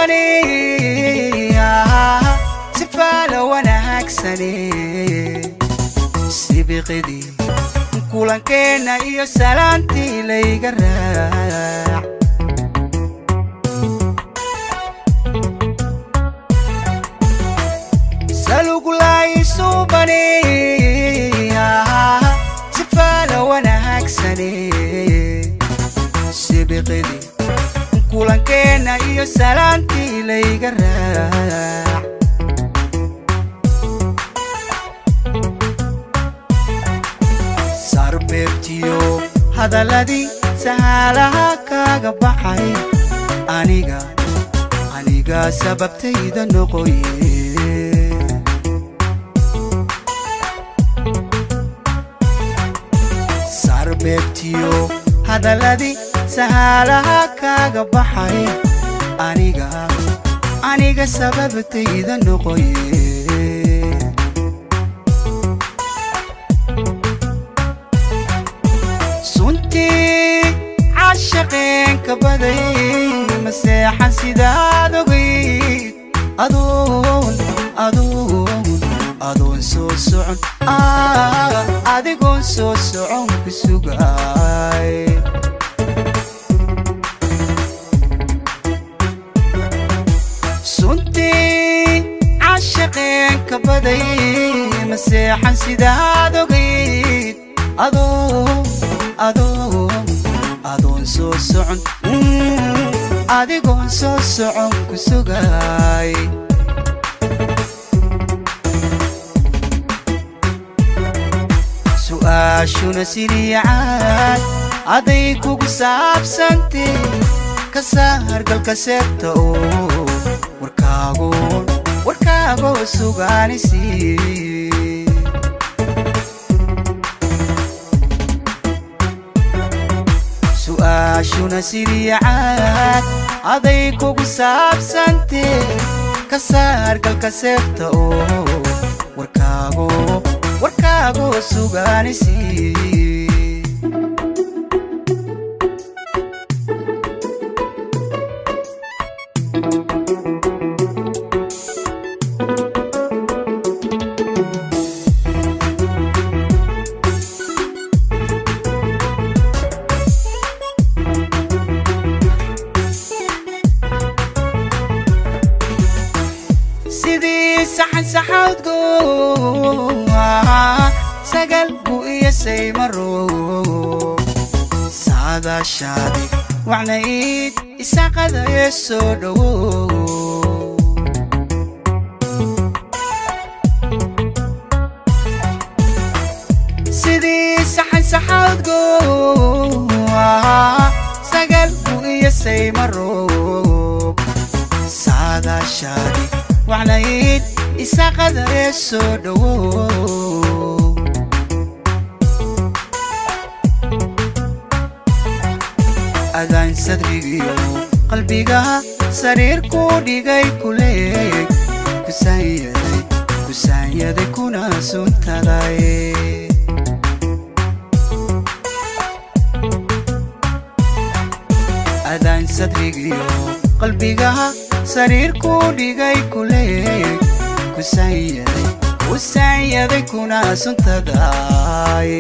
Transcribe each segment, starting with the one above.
Suubani sifaala wanaagsane sibiqidii kulankeenna iyo salaantii layga raac saluglaay suubani sifaala wanaagsane sibiqidii kulankeenna iyo salaantii layga raac sarbeebtiyo hadalladii sahaalaha kaaga baxay aniga aniga sababtayda noqoye sarbeebtiyo hadalladii sahaalaha kaaga baxay aniga aniga sababtayda noqoye suntii caashaqeenka baday maseexan sidaad ogayd adoon adoon adoon soo socon adigoon soo socon ku sugaay suntii caashaqeenka baday maseexan sidaad ogayd adoon adoon adoon soo socon adigoon soo socon ku sugaay su'aashuna siriicaad aday kugu saabsantee ka saar galka seebta oo warkaagoon warkaagoo sugaanisi su'aashuna siriicaad aday kugu saabsantee ka saar galka seebta oo warkaagoo warkaagoo sugaanisi sidii saxan saxawdgo sagal gu iyo saymaro saadaashaadi wacnayd isaaqadaye soo dhowo sidii saxan saxawdgo sagal gu iyo saymaro saadaashaadi wacnayd isaaqadaye soo dhowo adaan sadrigiyo qalbiga sariir ku dhigay kuleeg kusaanyaday kusaanyaday kuna suntaday adaan sadrigiyo qalbiga sariir ku dhigay kuleeg kusaanyaday kusaanyaday kuna suntaday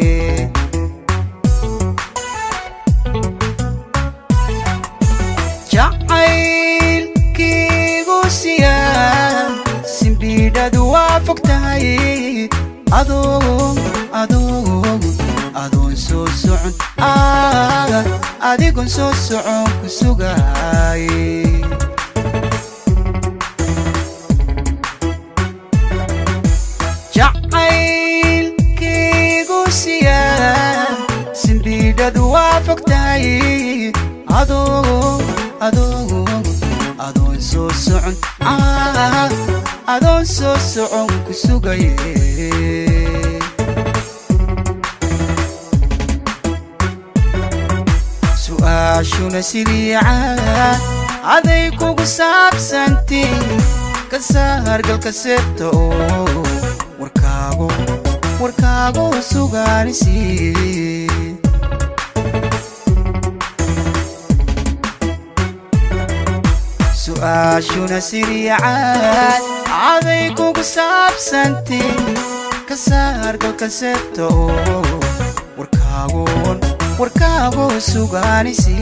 jacaylkiigu siyaa simbiidhadu waa fog tahay adoon adoon adoon soo socon adigoon soo socon ku sugaay jacaylkiigu siyaa simbiidhadu waa fog tahay adoon adoon adoon soo socon adoon soo socon ku sugaye su'aashuna siriicaad aday kugu saabsantee ka saar galka seebta oo warkaago warkaago sugaanisi Su'aashuna siriicaad caday kugu saabsantay, ka saar galka seebta oo warkaagoon warkaagoo sugaanisi.